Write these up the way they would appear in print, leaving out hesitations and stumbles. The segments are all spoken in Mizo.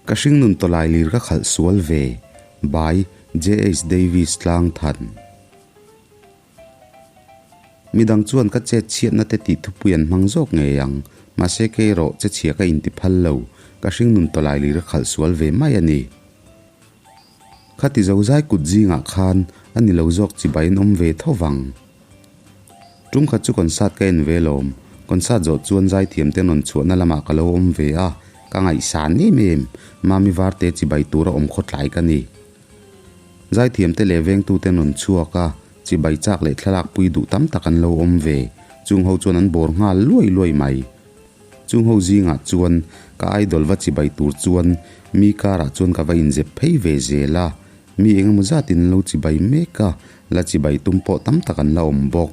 Ka hringnun tawlai lir ka khalh sual ve by JH Davies Tlangthan. Midang chuan ka chet chhiatna te tih thupui an hmang zawk ngei ang, mahse kei erawh che chhia ka inti phal lo, ka hringnun tawlai lir ka khalh sual ve mai a ni. Khati zozai kut zingah khan a ni lo zawk chibai an awm ve tho vang. Tum khat chu concert ka en ve lawm, concert zawh chuan zaithiam te rawn chhuahna lamah ka lo awm ve a, ka ngaihsan em em, Mami Varte chibai tura awm khawtlai ka ni. Zaithiam te leh vengtu te rawn chhuak a, chibai chak leh thlalak pui duh tam tak an lo awm ve, chung ho chuan an bawr nghal luai luai mai. Chung ho zingah chuan ka idol va chibai tur chuan mi karah chuan ka va inzep phei ve zel a, mi engemaw zatin an lo chibai mek a, la chibai tum pawh tam tak an la awm bawk.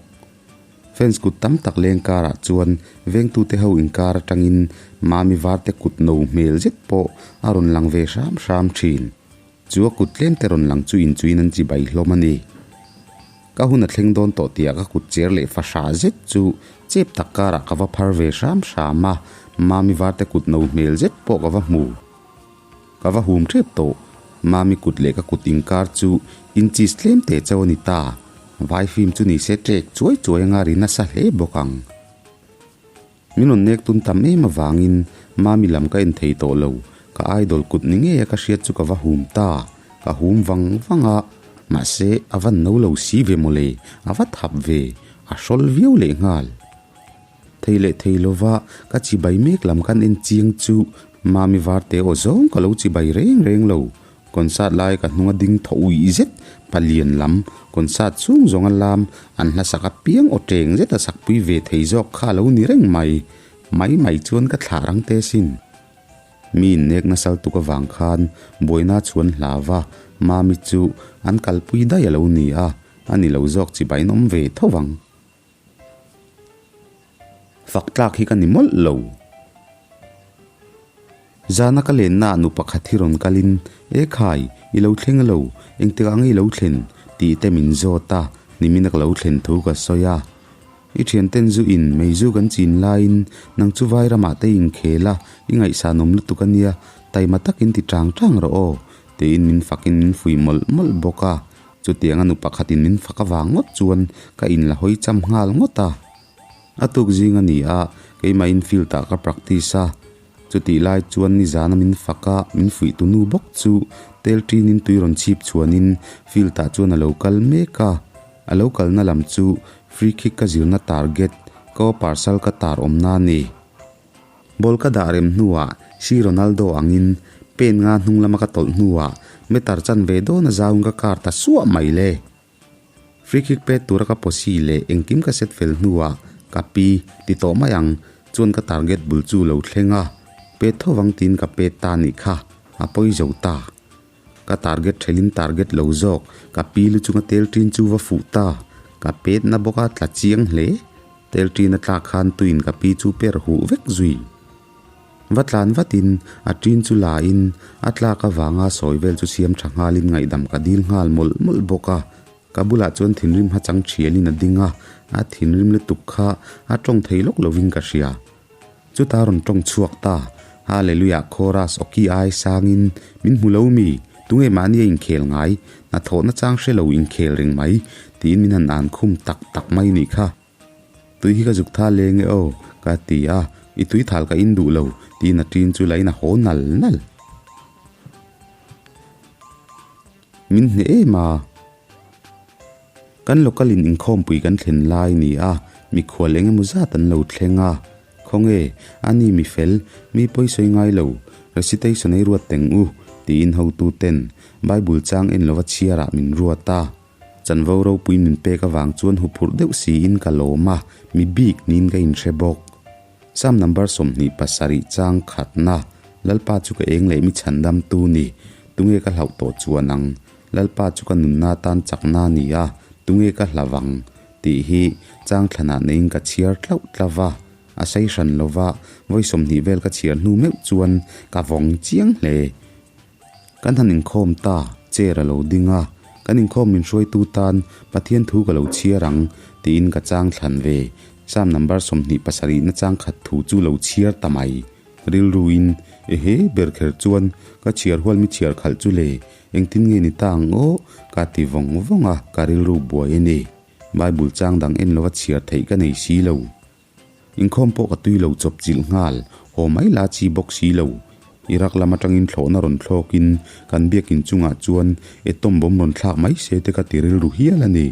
Fans kut tam tak leng karah chuan vengtute ho inkar atangin Mami Varte kut no hmel zet pawh a rawn lang ve hram hram thin. Chu a kut tlem te rawn lang chu inchuin an chibai hlawm a ni. Ka hun a thleng dawn tawh tihah ka kut cher leh fahra zet chu chep tak karah ka va phar ve hram hram a, Mami Varte kut no hmel zet pawh ka va hmu. Ka va hum tep tawh. Mami kut leh ka kut inkar chu inches tlem teh chauh a ni ta. Vai film chu ni se ṭek chuai chuai anga ri nasa hle bawk ang. Min rawn nek tun tam em avangin Mami lam ka en thei tawh lo, ka idol kut ni ngei a ka hriat chu ka va hum ta, ka hum vang vang a, mahse a van no lo si ve mawle, a va thap ve, a hrawl viau lehnghal. Thei leh thei lova ka chibai mek lam kan en chiang chu Mami Varte aw zawng ka lo chibai reng reng lo, Concert lai ka hnunga ding thaw uih zet palian lam concert chhung zawnga lam an hla sak apiang aw teng zet a sakpui ve thei zawk kha a lo ni reng mai. Mai mai chuan ka thlah rang te sin. Mi innek nasal tuk avang khan buaina chuan hlau va, Mami chu an kalpui daih a lo ni a, a ni lo zawk chibai an awm ve tho vang. Fak tlak hi ka ni mawlh lo. Zana ka lenna ah nu pakhat hi rawn kalin, E khai, i lo thleng alo, engtikah nge i lo thlen? tih te min zawt a, nimina ka lo thlen thu ka sawi a. I thianten zu in, meizu kan chin laiin nang chu vai ramah te i inkhel a, i ngaihsanawm lutuk a nia, taima takin ti tang tang rawh aw, tiin min fakin min fui mawlh mawlh bawk a. Chutianga nu pakhatin min fak avang ngawt chuan ka inla hawi cham nghal ngawt a. A tuk zing a ni a, keimah in field ah ka practice a. Chutih lai chuan nizana min fak a, min fuih tu nu bawk chu tel ṭinin tui rawn chhip chhuanin field ah chuan a lo kal mek a. A lo kalna lam chu free kick ka zirna target, ka aw parcel ka tar awmna a ni. Ball ka dah rem hnuah si Ronaldo angin pen nga hnung lama ka tawlh hnuah meter chanve dawn a zauin ka kar ta suah mai le. Free kick pet tura ka pawsi leh engkim ka set fel hnuah ka pi ti tawh mai ang chuan ka target bul chu lo thleng a, pet tho vang tiin ka pet ta nih kha a pawi zo ta. Ka target thelin target lo zawk ka pi lu chunga tel ṭin chu va fuh ta, ka pet na bawk a tla chiang hle. Tel ṭin a tlak khan tuin ka pi chu per huh vek zui. Va tlan vatin a ṭin chu la in a tlak avanga sawi vel chu siam ṭha nghalin ngaihdam ka dil nghal mawlh mawlh bawk a. Ka bulah chuan thinrim hachang ṭhialin a ding a, a thinrim lutuk kha a ṭawng thei lawk lovin ka hria. Chuta rawn tawng chhuak ta, Hallelujah chorus awki ai sangin min hmu lo mi, tunge mahni a inkhel ngai, hnathawhna chang hre lo inkhel reng mai, tiin min han an khum tak tak mai nih kha. Tui hi ka zuk tha leng e aw, ka ti a, i tui thal ka in duh lo, tiin a ṭin chu la in a haw nal nal. Min hneh em a. Kan local in inkhawmpui kan thlen lai ni a, mikhual eng emaw zat an lo thleng a. Khawnge, a ni mi fel, mi pawisawi ngai lo, recitation ei ruat teng u, tiin hotu ten Bible chang en lova chhiarah min ruat a. Chanvo ropui min pek avang chuan huphurh deuh siin ka lawm a, mi bik niin ka inhre bawk. Psalm number 27 chang khatna, Lalpa chu ka eng leh mi chhandamtu ni, tunge ka hlauh tawh chuan ang? Lalpa chu ka nunna atan chakna a ni a, tunge ka hla vang? tih hi chang thlanah neiin ka chhiar tlauh tlauh va, a sei hran lo va, vawi 20 vel ka chhiar hnu meuh chuan ka vawng chiang hle. Kan han inkhawm ta, chair a lo ding a, kan inkhawm min hruaitu tan Pathian thu ka lo chhiar ang tiin ka chang thlan ve, Psalm number 27 na chang khat thu chu lo chhiar ta mai. Rilruin. Ehe, ber kher chuan ka chhiar hual mi chhiar khalh chu le, engtin nge ni ta ang aw? Ka ti vawng vawng a, ka rilru buai a ni. Bible chang dang en lova chhiar theih ka nei si lo. Inkhawm pawh ka tui lo chawp chilh nghal, haw mai la chi bawk si lo. Iraq lam atangin thlawhna rawn thlawkin kan biakin chungah chuan atom bomb rawn thlak mai se te ka ti rilru hial a ni.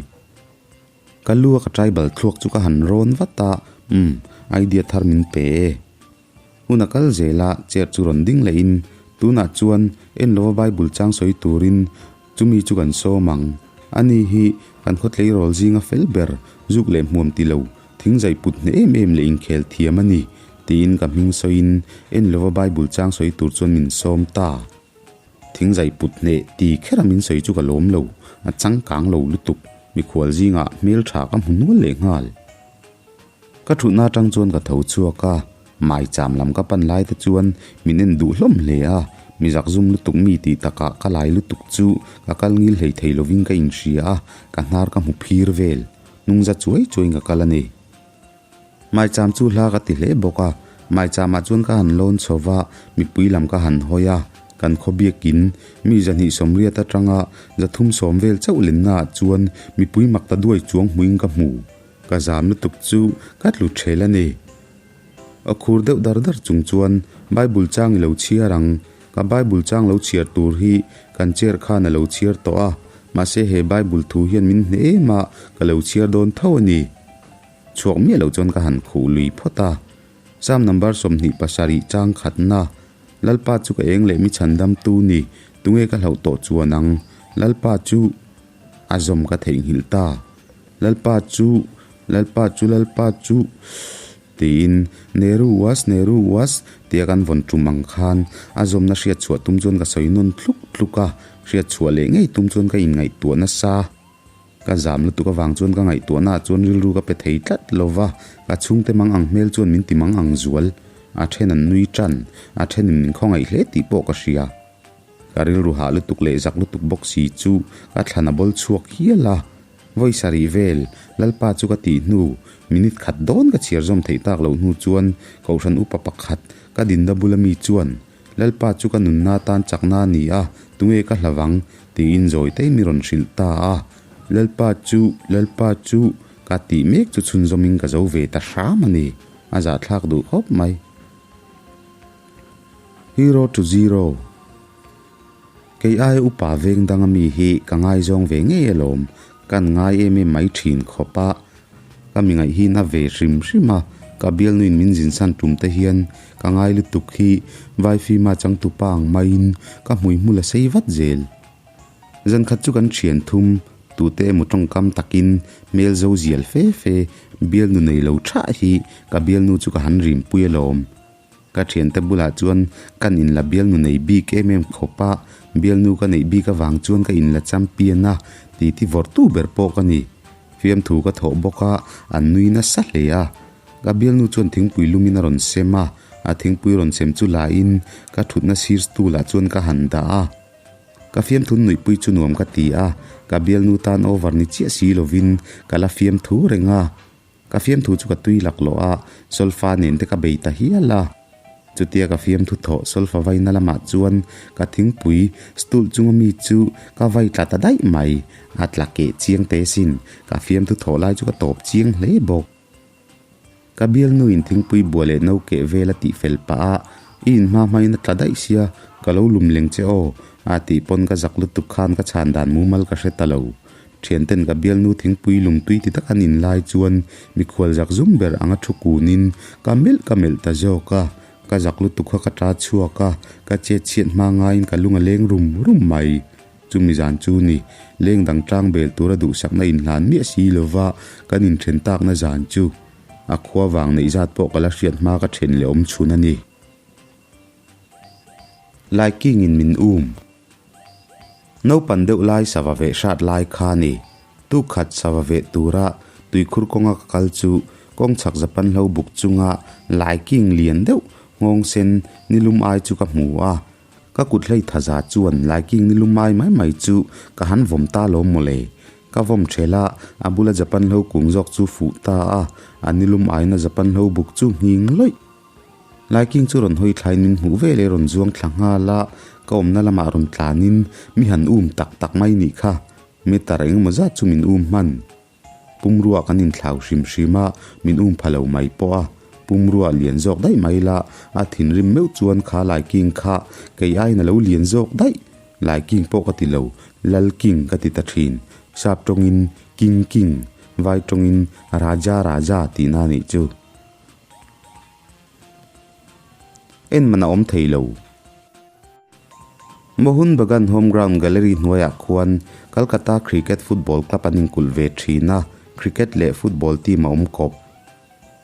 Ka lu a ka tribal thluak chu ka han rawn vat a, umm, idea thar min pe e. Hun a kal zel a, chair chu rawn ding lehin, Tunah chuan en lova Bible chang sawi turin chumi chu kan sawm ang. Ani hi kan khaw tleirawl zinga fel ber, zuk leh hmuam ti lo, thing zai put hneh em em leh inkhel thiam a ni, tiin ka hming sawiin en lova Bible chang sawi tur chuan min sawm ta. Thing zai put hneh ti khera min sawi chu ka lawm lo, a changkang lo lutuk, mikhual zingah hmeltha ka hmu nual leh nghal. Ka thutna atang chuan ka tho chhuak a, maicham lam ka pan lai te chuan min en duh hlawm hle a, mi zakzum lutuk mi tih takah ka lai lutuk chu ka kal ngil hlei thei lovin ka inhria a, ka hnar ka hmu phir vel, hnungza chuai chuaiin ka kal a ni. Maicham chu hla ka ti hle bawk a, maichamah chuan ka han lawn chho va, mipui lam ka han hawi a, kan khaw biakin mi 280 atanga 310 vel chauh lennaah chuan mipui mak ta duai chuang hmuin ka hmu. Ka zam lutuk chu ka tlu thel a ni. A khur deuh dar dar chung chuan Bible chang i lo chhiar ang, ka Bible chang lo chhiar tur hi kan chair khan a lo chhiar tawh a, mahse he Bible thu hian min hneh em a, ka lo chhiar dawn tho a ni. Chhuak miah lo chuan ka han khuh lui phawt a. Psalm number 27 chang khatna, Lalpa chu ka eng leh mi chhandamtu ni, tunge ka hlauh tawh chuan ang, Lalpa chu a zawm ka theihnghilh ta. Lalpa chu, Lalpa chu, Lalpa chu, tiin Nehru was, Nehru was tia kan vawn tum ang khan a zawmna hriat chhuah tum chuan ka sawi nawn tluk tluk a, hriat chhuah leh ngei tum chuan ka inngaihtuah nasa. Ka zam lutuk avang chuan ka ngaihtuahnaah chuan rilru ka pe thei tlat lo va, ka chhungte mang ang hmel chuan min ti mang ang zual. A then an nui tan, a thenin min khawngaih hle tih pawh ka hria. Ka rilru hah lutuk leh zak lutuk bawk si chu ka thlan a bawl chhuak hial a. Vawi sarih vel, Lalpa chu ka tih hnu, minute khat dawn ka chhiar zawm theih tak loh hnu chuan Kohhran upa pakhat ka dinna bula mi chuan, Lalpa chu ka nunna tan chakna a ni a, tunge ka hlavang? tiin zawi te mi rawn hrilh ta a. Lalpa chu, Lalpa chu, ka tih mek chu chhunzawmin ka zo ve ta hram a ni. A zahthlak duh khawp mai. Hero to Zero. Kei aia upa veng danga mi hi ka ngaizawng ve ngei alawm, kan ngai em em mai thin khawp a. Ka mi ngaihhin a ve hrim hrim a, ka bialnuin min zinsan tum te hian ka ngai lutuk hi Vaifima changtupa ang maiin ka hmuihmul a sei vat zel. Zankhat chu kan thian thum, tute emaw tawngkam takin hmel zo zial fe fe bialnu nei lo thah hi ka bialnu chu ka han rimpui alawm. Ka thiante bulah chuan kan inla bialnu nei bik em em khawp a, bialnu ka neih bik avang chuan ka inla champion a, titi vawrhtu ber pawh ka ni. Fiamthu ka thawh bawk a, an nui nasa hle a. Ka bialnu chuan thingpui lumin a rawn sem a, a thingpui rawn sem chu lahin ka thutna sir stool ah chuan ka han dah a. Ka fiamthu nuihpui chu nuam ka ti a, ka bialnu tan over ni chiah si lovin ka la fiamthu reng a. Ka fiamthu chu ka tui laklawh a, solfa nen te ka bei ta hial a. Chutia ka fiamthu thawh solfa vaina lamah chuan ka thingpui stool chunga mi chu ka vai tla ta daih mai. A tla keh chiang te sin, ka fiamthu thawh lai chu ka tawp chiang hle bawk. Ka bialnuin thingpui bua leh no keh vel a tih fel pah a, I inhma hmain a tla daih sia, ka lo lum leng che aw, a tih pawn ka zak lutuk khan ka chhan dan mumal ka hre ta lo. Thianten ka bialnu thingpui lum tui ti tak an in lai chuan mikhual zak zum ber anga thu kunin ka melh ka melh ta zawk a, ka zak lutuk kha ka ta chhuak a, ka chet chhiat hma ngaiin ka lung a leng rum rum mai. Chumi zan chu ni, leng dang tlang bel tura duhsakna inhlan miah si lova kan inthen takna zan chu a khua vang neih zat pawh ka la hriat hma ka then leh awm chhun a ni. Laikingin min um. Naupan deuh lai sava veh hrat lai kha ni. Tuk khat sava veh tura tuikhur kawnga ka kal chu kawng chhak Japan hlo buk chunga laiking lian deuh nghawng sen nilum ai chu ka hmu a. Ka kut hlei thaza chuan laiking nilum ai mai mai chu ka han vawm ta lo mawle. Ka vawm thel a, a bula Japan hlo kung zawk chu fuh ta a, a nilum aina Japan hlo buk chu nghing lawih. Laiking chu rawn hawi thlain min hmuh ve leh rawn zuang thla nghal a, ka awmna lamah rawn tlanin mi han um tak tak mai nih kha. Meter engemaw zat chu min um hman. Pumrua kan inthlau hrim hrim a, min um pha lo mai pawh a. Pumrua lian zawk daih mai la, a thinrim meuh chuan kha Laiking kha kei aiin a lo lian zawk daih. Laiking pawh ka ti lo, Lalking ka ti ta thin. Sap tawngin King King, vai tawngin Raja Raja tihna a nih chu. En man a awm thei lo. Mohun Bagan Home Ground Gallery hnuaiah khuan Calcutta Cricket Football Club an inkulh ve thin a, cricket leh football team a awm kawp.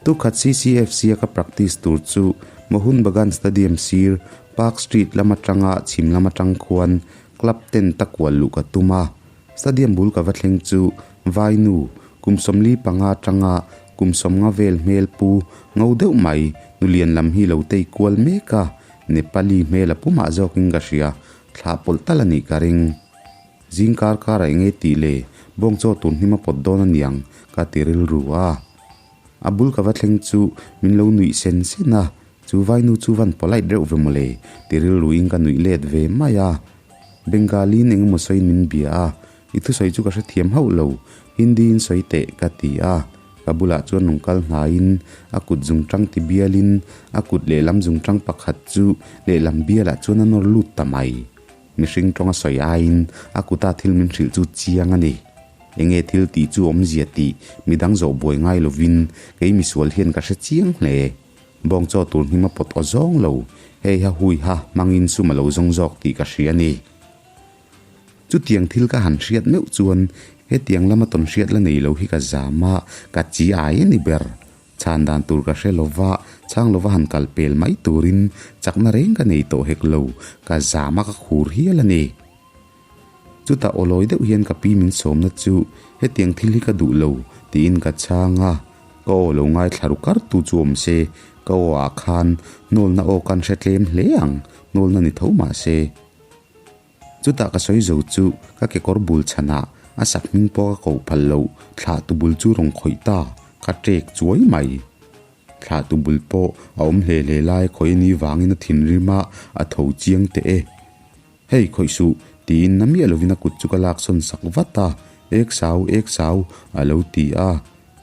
Tukhat CCFC a ka practice tur chu Mohun Bagan Stadium sir Park Street lam atanga chhim lam atang khuan club tent a kual luh ka tum a. Stadium bul ka va thleng chu Vainu kum 45 atanga kum 50 vel hmel pu ngo deuh mai nulian lam hi lo tei kual mek a, Nepali hmel a pumah zawkin ka hria, thlah pawlh tal a nih ka ring. Zing kar kar a eng e tih le, bawng chaw tur hnim a pawt dawn a niang ka ti rilru a. A bul ka va thleng chu min lo nuih sen sen a, chu Vainu chu van polite reuh ve mawle ti rilruin ka nuih let ve mai a. Bengali-in eng emaw sawiin min bia a, i thusawi chu ka hrethiam hauh lo, Hindi-in sawi teh ka ti a. Ka bulah chuan rawn kal hnaiin a kut zungtang ti bialin a kut lehlam zungtang pakhat chu lehlam bialah chuan a nawr lut ta mai. Mihring tawnga sawi aiin a kuta thil min hrilh chu chiang a ni. Enge thil tih chu awmzia tih midang zawh buai ngai lovin kei misual hian ka hre chiang hle. Bawng chaw tur hnim a pawt aw zawng lo, hei ha hui ha hmangin sum a lo zawng zawk tih ka hria a ni. Chutiang thil ka han hriat meuh chuan hetiang lama tawn hriat la nei lo hi ka zam a, ka chi ai a ni ber. Chhan dan tur ka hre lova, chhang lova han kal pel mai turin chakna reng ka nei tawh hek lo, ka zam a ka khur hial a ni. Chutah awlawi deuh hian ka pi min sawmna chu hetiang thil hi ka duh lo tiin ka chhang a, ka aw lo ngaithla ru kar tu chu awm se, ka aw ah khan hnawlna aw kan hre tlem hle ang, hnawlna ni tho mah se. Chutah ka sawi zo chu ka kekawr bul chhanah a sak hming pawh ka koh phal loh thlah tu bul chu rawn khawih ta, ka ṭek chuai mai. Thlah tu bul pawh a awm hle hle lai khawih a ni vangin a thinrim a, a tho chiang teh e. Hei khawih suh, tiin na miah lovin a kut chu ka lak sawn sak vat a, Ek sau, ek sau, a lo ti a.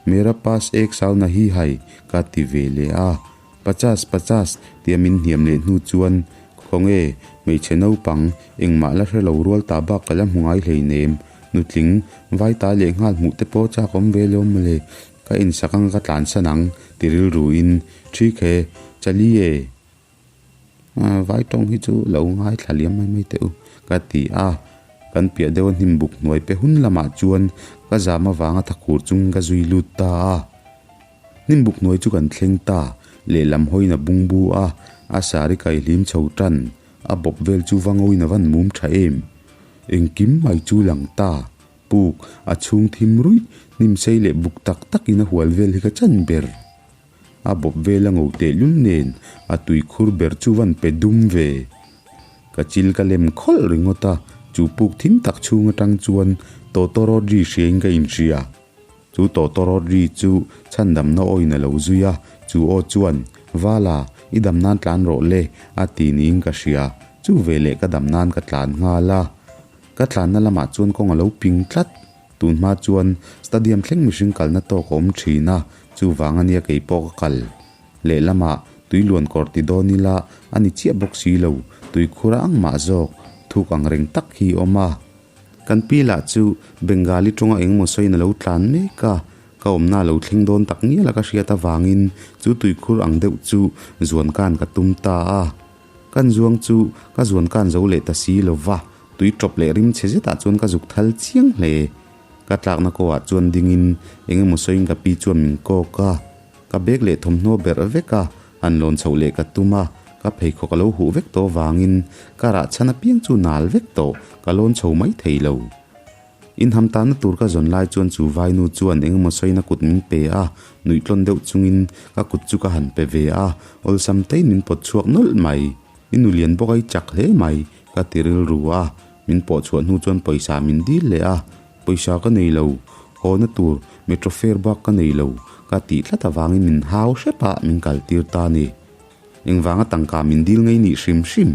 Mera pass ek sau nahi hai, ka ti ve leh a. Pachas, pachas, tia min hniam leh hnu chuan, Khawnge, hmeichhe naupang, engmah la hre lo rual ta bak ka la hmu ngai hleinem, nutling, vai ta leh nghal hmuh te pawh chak awm ve lawm mawle, ka insak anga ka tlansan ang, ti rilruin, Thik he, chali e. Vai tawng hi chu lo ngaithla liam mai mai teh u ka ti a, kan piah deuh a hnim buk hnuai pe hun lamah chuan ka zam avanga thakhur chungin ka zui lut ta a. Hnim buk hnuai chu kan thleng ta, lehlam hawiin a bungbu a, a sari kai hlim chho tan, a bawp vel chu va ngawin a van mum tha em. Engkim mai chu lang ta, puk a chhung thim ruih, hnim sei leh buk tak takin a hual vel hi ka chan ber. A bawp vel a ngo tehlul nen a tuikhur ber chu van pe dum ve. Ka chil ka lem khawlh ringawt a, chu puk thim tak chhung atang chuan tawtawrawt ri hriain ka inhria. Chu tawtawrawt ri chu chhandamna awin a lo zui a, chu aw chuan, Vala, i dam nan tlan rawh le, a ti niin ka hria. Chu veleh ka dam nan ka tlan nghal a. Ka tlanna lamah chuan kawng a lo ping tlat. Tun hma chuan stadium thleng mihring kalna tawk a awm thin a, chuvang ania kei pawh ka kal. Lehlamah tui luan kawr ti dawn ila a ni chiah bawk si lo, tui khur a ang mah zawk, thuk ang reng tak hi a awm a. Kan pi lah chu Bengali tawnga engemaw sawiin a lo tlan mek a, ka awmna a lo thleng dawn tak ngial a ka hriat avangin chu tuikhur ang deuh chu zuan kan ka tum ta a. Kan zuang chu ka zuan kan zo leh ta si lo va, tui tawp leh rim chhe zetah chuan ka zuk thal chiang hle. Ka tlakna kawhah chuan dingin eng emaw sawiin ka pi chuan min kawk a, ka bag leh thawmhnaw berh vek a, han lawn chhoh leh ka tum a, ka pheikhawk a lo huh vek tawh vangin ka rah chhan apiang chu nal vek tawh, ka lawn chho mai thei lo. Inham tanna tur ka zawn lai chuan chu vainu chuan eng emaw sawiin a kut min pe a, nuih tlawn deuh chungin ka kut chu ka han pe ve a, awlsam tein min pawt chhuak nawlh mai. I nu lian bawk a i chak hle mai, ka ti rilru a, min pawh chhuah hnu chuan pawisa min dil leh a, pawisa ka nei lo, hawna tur metro fare bak ka nei lo, ka tih tlat avangin min hau hrep a, min kaltir ta a ni. Engvanga tangka min dil ngei nih hrim hrim?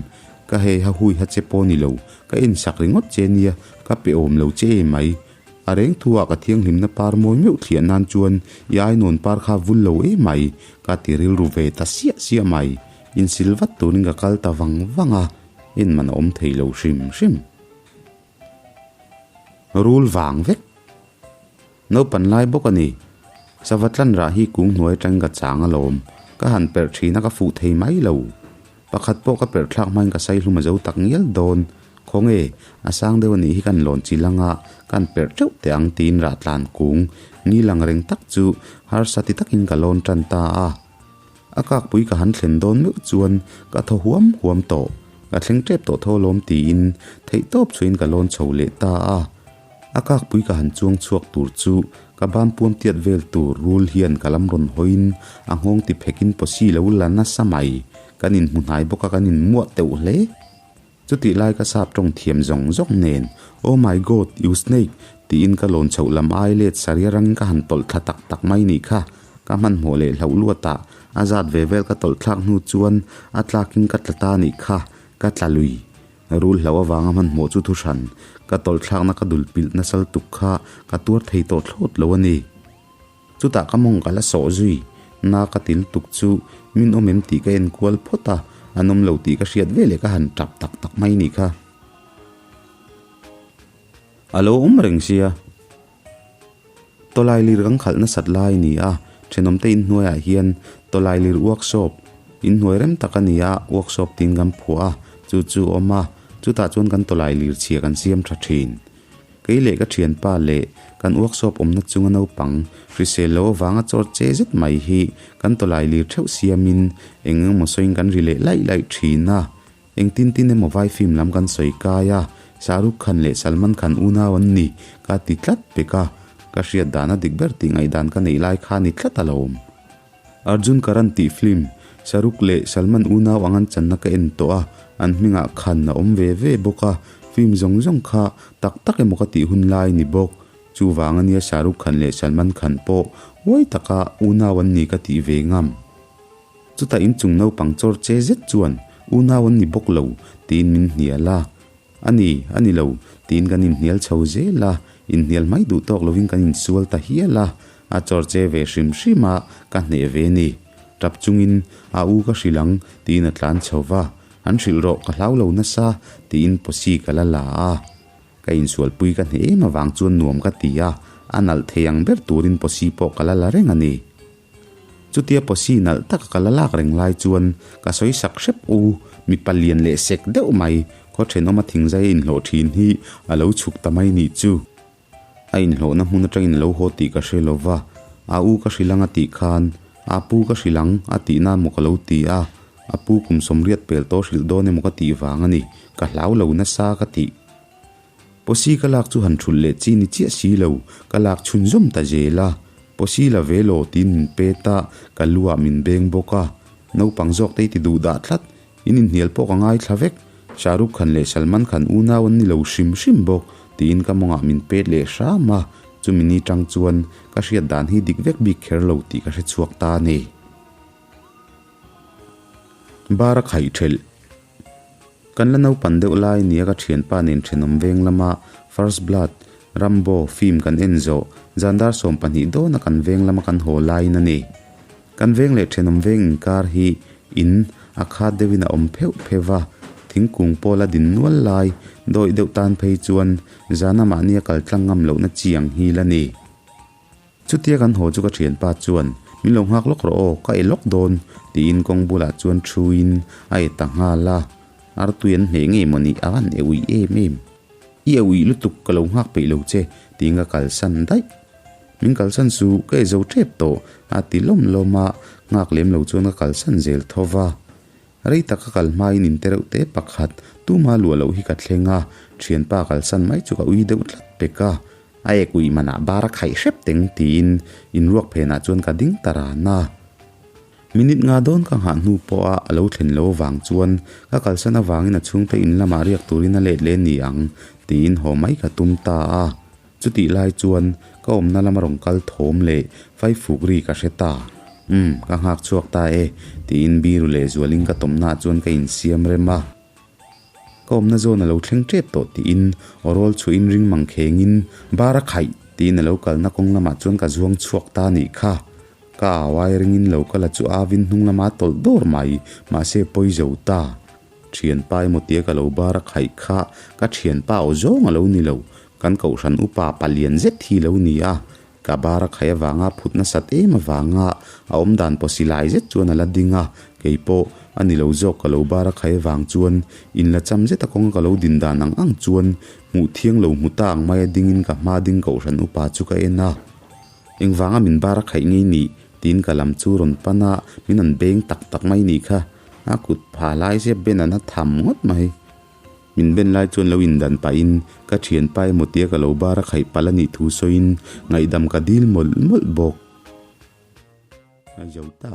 Ka hei ha hui ha che pawh ni lo, ka ensak ringawt che nia, ka pe awm lo che em mai. A reng thu ah ka thianghlimna par mawi meuh thliah nan chuan i ainawn par kha vul lo em mai, ka ti rilru ve ta siah siah mai. Insil vat turin ka kal ta vang vang a, en man a awm thei lo hrim hrim. Rul vang vek. Naupan lai bawk a ni. Sava tlan rah hi kung hnuai atangin ka chang alawm. Ka han perh thin a ka fuh thei mai lo. Pakhat pawh ka perh thlak hmain ka saihlum a zo tak ngial dawn. Khawnge, a sang deuh a nih hi kan lawn chi lang a, kan perh teuh teh ang tiin rah tlan kung ni lang reng tak chu harsa ti takin ka lawn tan ta a. A kakpui ka han thlen dawn meuh chuan ka thaw huam huam tawh. Ka thleng tep tawh tho alawm tiin theihtawp chhuin ka lawn chho leh ta a. A kakpui ka han chuang chhuak tur chu ka ban puam tiat vel tur rul hian ka lam rawn hawiin a nghawng ti phekin pawsi lo la nasa mai. Kan inhmu hnai bawk a kan inmuah teuh hle. Chutih lai ka sap tawng thiam zawng zawng nen Oh my God, you snake! tiin ka lawn chhoh lam ai let saria rangin ka han tawlh thla tak tak mai nih kha. Ka hmanhmawh leh hlauh luatah a zat ve vel ka tawlh thlak hnu chuan a tlakin ka tla ta nih kha, ka tla lui. Rul hlauh avanga hmanhmawh chu thu hran, ka tawlh thlakna ka dul pilh nasal tuk kha ka tuar thei tawh thlawt lo a ni. Chutah ka mawng ka la sawh zui, na ka til tuk chu min awm em tih ka en kual phawt a, an awm lo tih ka hriat veleh ka han tap tak tak mai nih kha. A lo awm reng sia. Tawlai lir kan khalh nasat lai a ni a, thenawmte inhnuaiah hian tawlai lir workshop, inhnuai rem tak a ni a, workshop tiin kan phuah a, chu chu a awm a, chutah chuan kan tawlai lir chhia kan siam tha thin. Kei leh ka thianpa leh kan workshop awmna chunga naupang hrisel lo avanga chawr che zet mai hi kan tawlai lir theuh siamin eng emaw sawiin kan ri leh laih laih thin a. Engtin tin emaw vai film lam kan sawi kai a, Shah Rukh Khan leh Salman Khan unau an ni, ka ti tlat pek a, ka hriat dan a dik ber tih ngaihdan ka neih lai kha a ni tlat alawm. Arjun Karan tih film, Shah Rukh leh Salman unau ang an channa ka en tawh a, an hmingah Khan a awm ve ve bawk a, film zawng zawng kha tak tak emaw ka tih hun lai ni bawk. Chuvang ania Shah Rukh Khan leh Salman Khan pawh huai taka unau an ni ka tih ve ngam. Chutah inchung naupang chawr che zet chuan, Unau an ni bawk lo, tiin min hnial a. A ni, a ni lo, tiin kan inhnial chho zel a, inhnial mai duh tawk lovin kan insual ta hial a. A chawr che ve hrim hrim a, ka hneh ve ni. Tap chungin, A u ka hrilh ang, tiin a tlan chho va. An hrilh rawh, ka hlau lo nasa, tiin pawsi ka la la a. Ka insualpui ka hneh em avang chuan nuam ka ti a, a nalh thei ang ber turin pawsi pawh ka la la reng a ni. Chutia pawsi nalh taka ka la lak reng lai chuan ka sawi sak hrep u, mipa lian leh sek deuh mai, khaw thenawma thingzai a inhlawh thin hi a lo chhuk ta mai nih chu. A inhlawhna hmun atangin a lo haw tih ka hre lo va, a u ka hrilh ang a tih khan, a pu ka hrilh ang a tihna maw ka lo ti a, a pu kum sawmriat pel tawh hrilh dawn emaw ka tih vang a ni, ka hlau lo nasa ka tih. Pawsi ka lak chu han thulh leh chi ni chiah si lo, ka lak chhunzawm ta zel a. Pawsi la ve law tiin min pet a, ka lu ah min beng bawk a. Naupang zawk te i ti duh dah tlat, in inhnial pawh ka ngaithla vek. Shah Rukh Khan leh Salman Khan unau an ni lo hrim hrim bawk tiin ka mawngah min pet leh hram a, chumi ni tang chuan ka hriat dan hi dik vek bik kher lo tih ka hre chhuak ta a ni. Bar a khaih thelh. Kan la naupan deuh lai nia ka thianpa nen thenawm veng lama First Blood, Rambo, film kan en zawh zandar 12 dawna kan veng lama kan haw laiin a ni. Kan veng leh thenawm veng inkar hi in a khat deuhin a awm pheuh pheuh va, thingkung pawh la din nual lai dawih deuh tan phei chuan zana mahnia kal tlang ngam lohna chi ang hi la ni. Chutia kan haw chu ka thianpa chuan, Min lo nghak lawk rawh aw, ka e lawk dawn, tiin kawng bulah chuan thuin a e ta nghal a. Artui an hneh ngei maw ni, a van e uih em em. I e uih lutuk, ka lo nghak peih lo che, tiin ka kalsan daih. Min kalsan suh, ka e zo tep tawh, a ti lawm lawm a, nghak lem lo chuan ka kalsan zel tho va. Rei tak ka kal hmain in tereuh te pakhat, tuma luah loh hi ka thleng a, thianpa kalsan mai chu ka ui deuh tlat pek a. A ek uih manah bar a khaih hrep teng tiin inruak phenah chuan ka ding ta ran a. Minute nga dawn ka nghah hnu pawha a lo thlen lo avang chuan ka kalsan avangin a chhungte in lamah riak turin a let leh ni ang tiin haw mai ka tum ta a. Chutih lai chuan ka awmna lama rawn kal thawm leh faifuk ri ka hre ta. Umm, ka nghak chhuak ta e, tiin biru leh zualin ka tawmnaah chuan ka insiam rem a. Ka awmna zawn a lo thleng tep tawh tiin aw rawl chhuahin ring mang khengin bar a khaih tiin a lo kalna kawng lamah chuan ka zuang chhuak ta a nih kha. Ka au ai ringin lo kal a chu avin hnung lama tawlh dawr mai, mahse pawi zo ta. Thianpa emaw tia ka lo bar a khaih kha ka thianpa aw zawng a lo ni lo, kan kohhran upa palian zet hi lo ni a, Ka bar a khai avanga phut nasat em avanga a awm dan pawh silai zet chuan a la ding a, kei pawh a ni lo zawk ka lo bar a khai avang chuan in la cham zet a kawnga ka lo din dan ang ang chuan hmuh thiang lo hmu ta ang mai a dingin ka hma ding kohhran upa chu ka en a. Engvanga min bar a khaih ngei nih? tiin ka lam chu rawn pan a, min an beng tak tak mai nih kha, a kut pha lai zep ben an a tham ngawt mai. Min ben lai chuan lo indan pahin ka thianpa emaw tia ka lo bar a khaih palh a nih thu sawiin ngaihdam ka dil mawlh mawlh bawk. A zo ta.